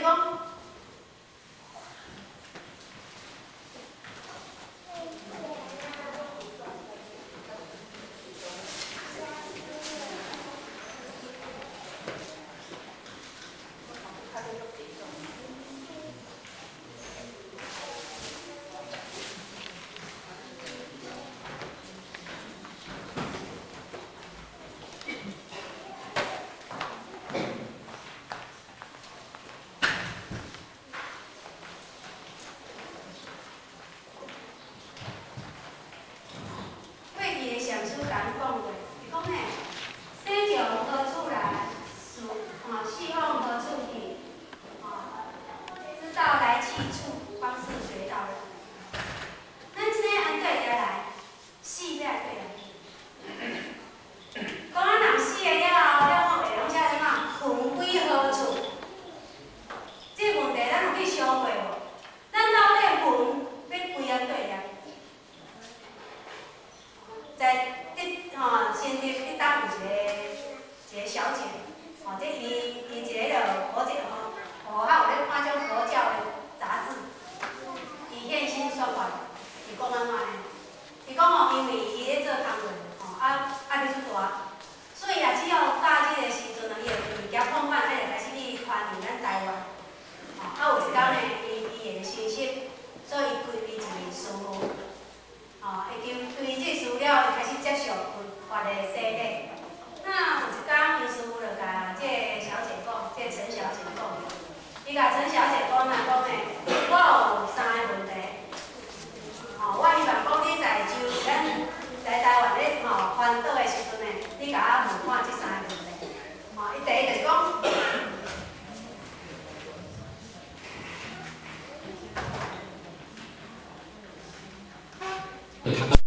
講，過去的禪師共咱講過，伊講呢，生從何處來，死去往何處去，知道來去處，方是學道人。咱生按對佇來，死欲對來去。講咱人死了了後，了後會攏寫啥物？魂歸何處？這個問題咱有去想過無？咱到底魂欲歸按對來？在佇新竹佇東有一個小姐，這伊伊一个就佛教吼，較有咧看種佛教的雜誌，伊現身說法，伊講按怎呢？伊講吼，因為伊咧做工課，吼啊咧出大，所以啊，只要早這個時陣啊，伊會物件放慢，愛就開始去傳入咱台灣。吼，啊有一工呢，伊伊會信息，所以伊歸伊一個師父。伊求對這師了，伊開始接受佛的洗禮。那有一工，伊師父就共這個小姐講，這個陳小姐講，伊共陳小姐講啊，講呢，我有三个問題，我希望講你在就咱來台灣咧傳道的時陣呢，你共我問看這三个問題。伊第一就是講。 看到。